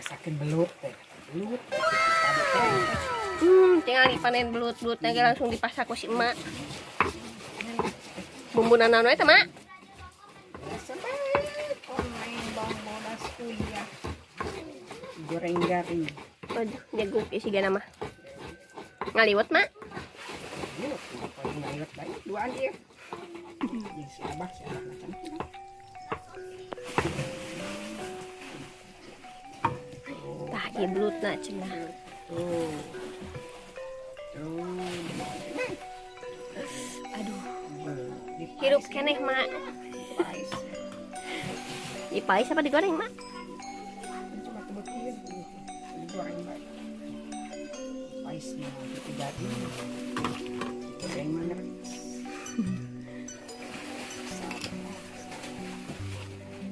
Rasakeun belut teh. Belut. Tadi teh. Tinggal dipanen belut-belutnya ge langsung dipasak ku si emak. Bumbu naon eta, Mak? Biasa bae. Koneng bawang bodas uyah. Goreng garing. Waduh, jagung isi gana mah. Ngaliwet, Mak? Belut. Kenapa ngaliwet banyak duaan ieu. Jeung si Abah macam Tah, ieu belutna cenah. Tuh. Tuh. Aduh, hirup keneh, Mak. Dipais. Dipais apa digoreng, Mak? Cuma kebetulan digoreng bae. Pais mah itu jadi. Goreng mana?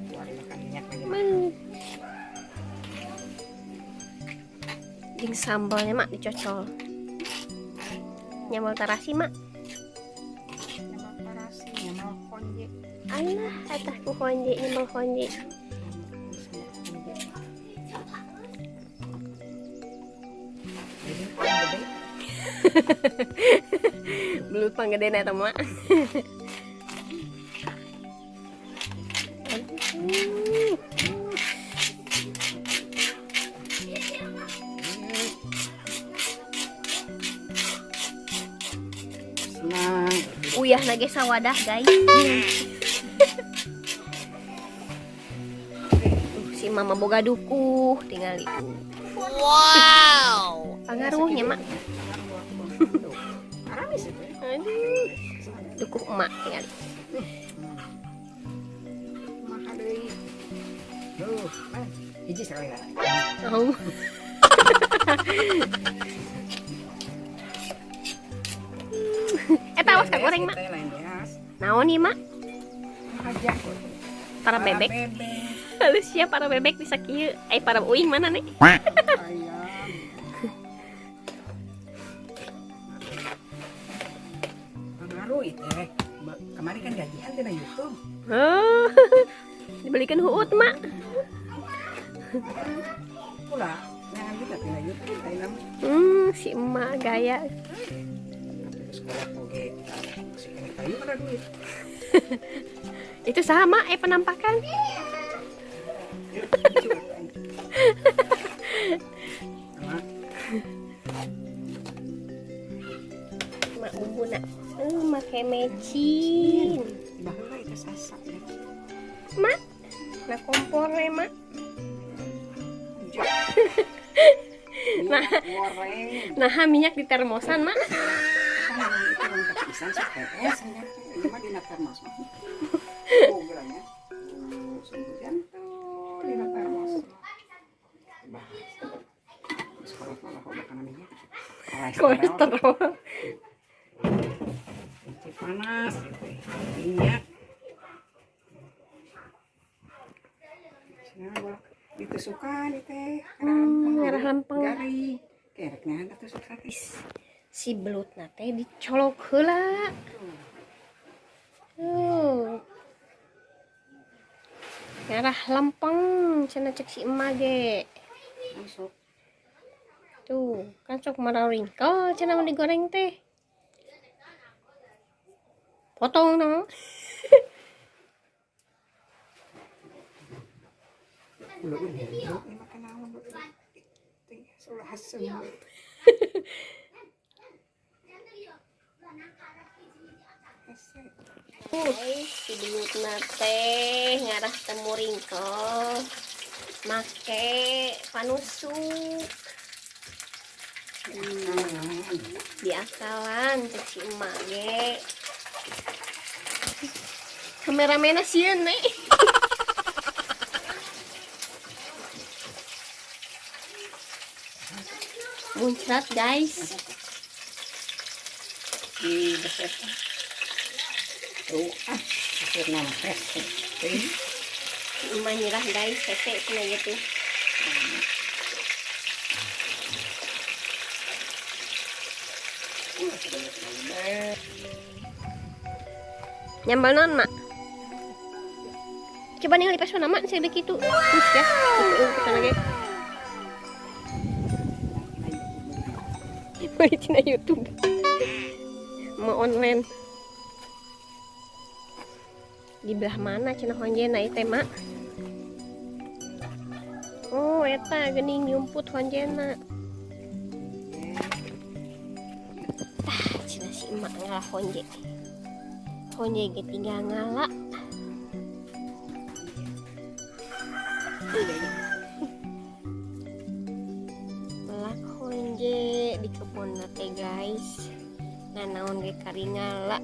Keluarin makan minyak lagi. Jeung sambalnya, Mak, dicocol. Nyambal tarasi, Mak. Nyambal tarasi, nyambal konje. Alah, eta ku konje, nyambal konje. Belut panggedena eta, Mak. Aduh. Senang. Uyah nage sawadah, guys. Si mama boga dukuh tinggal itu. Wow. Pangaruhnya, Mak. Aramis itu. Aduh. Dukuh emak tinggal. Mahal deui. Duh, man. Hiji sekali lah. Oh. Eta awas ka goreng, Mak. Naon ieu, Mak? Para bebek. Halus ya para bebek bisa kieu. Ai para uing mana nih? Ayam. Pengaruh itu. Kemarin kan gajian tina YouTube. Oh, dibelikan huut, Mak. Pula, nyangan juga tina YouTube tina. Si emak gaya. Sekolah oge, si kene kayu ada duit. Itu sama penampakan. Mak bumbu nak, make mecin. Baheula itu sasak ya. Mak, na kompor we, Mak. Nah, goreng. Nah, minyak di termosan, Mak. Pisan sok PS minyak teh. Ieu mah dina termos mah. Oh, geulanya. Oh, sungguh jantung dina termos. Bah. Sekolah mah lah kana minyak. Kolesterol. Kunci panas gitu. Minyak. Cenah bolak ditusukan teh. Ngarah lempeng. Garing. Kerek nahan tusuk sate. Si belutna teh dicolok heula. Tuh. Ngarah lempeng cenah cek si emak ge. Masuk. Tuh, kan sok mararingkel cenah mun digoreng teh. Potong dong. Si belutna teh ngarah temu ringkel make panusuk. Diakalan cek si emak ge. Kameramena sieun nih. Muncrat guys. Di besar. Tuh, akhirnya nempes. Emak nyerah guys, hese cenah gitu. Nyambal non, Mak? Coba nih lipas mana, Mak? Saya begitu. Terus ya, itu ke sana ge. Beli tina YouTube. Mau online. Di belah mana cenah honjena ieu teh, Mak? Oh, eta geuning nyumput honjena. Tah, cenah si emak ngala honje. Honje ge tinggal ngala. Melak honje di kebun teh, guys. Nah, naon ge kari ngala.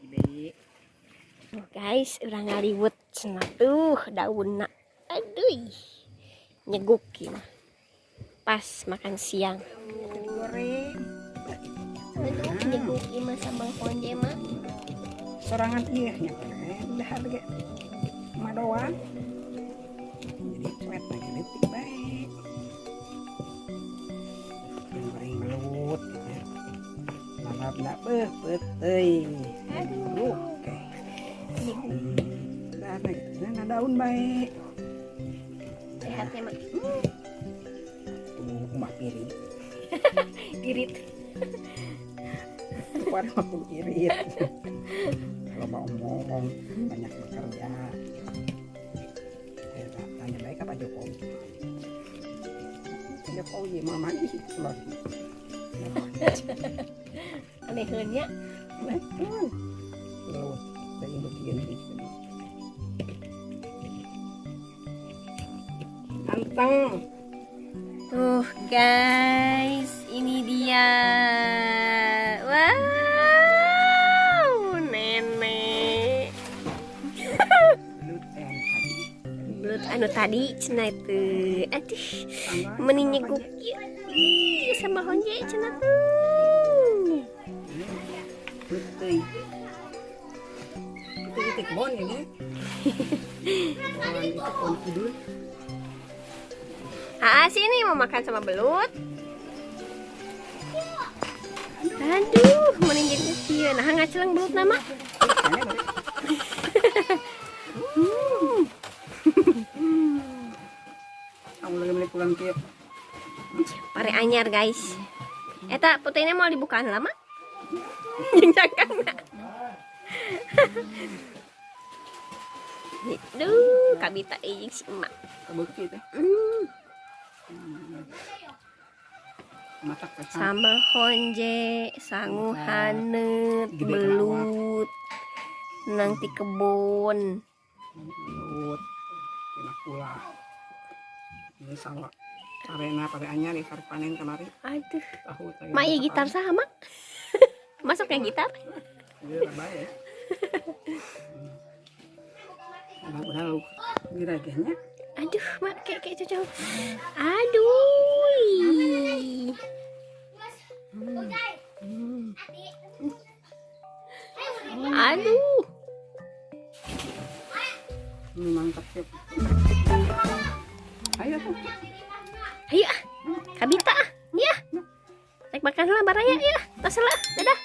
Ibe. Tuh guys, urang ngaliwet cenah tuh daunna. Aduh. Nyeguk ieu mah. Pas makan siang. Goreng. Aduh, nyeguk ieu mah sambal honje mah. Sorangan iya nya dahar ge. Madoan. Jadi cuet lagi leutik bae. Goreng belut gitu ya. Lalapna beuh peuteuy. Aduh. Oke. Nyeguk. Dahar gitu. Nah, daun bae. Sehat ya, Mak. Tuh kumaha piring. Irit. Keluar mah kudu irit. Kalau mau omong banyak bekerja. Ya, tanya baik apa Jokowi. Pak Jokowi mama ih loh. Aneheun nya. Betul. Belut dari bagian ini. Anteng. Tuh guys, ini dia. Wow, nenek. Belut yang tadi. Belut anu tadi cenah itu. Aduh, meni nyeguk ieu. Ih, sama honje cenah tuh. Putih. Putih di kebon ini. Kebon di kebon kidul. Ah, sini mau makan sama belut. Aduh, meni nyeguk ieu. Nah, ngaceleng belut nama. Kamu lagi beli pulang ke Pare anyar, guys. Eta putihnya mau dibukaan lama? Jeung cangkangna. Duh, kabita euy si emak. Kabeuki teh. Matak pisan. Sambal honje, sangu haneut, Gede belut, nang ti kebun. Belut. Tina pula. Ini sawah. Arena pada anyar nih panen kemarin. Aduh. Tahu tadi. Mak iya gitar saha, Mak? Masuk yang gitar? Iya, bae. Udah diragehnya. Aduh, Mak, kayak kayak cocok. Aduh. Aduh. Ini mantap ya. Ayo tuh. Ayo ah. Kabita ah. Ya. Rek makan lah baraya ya. Tos lah. Dadah.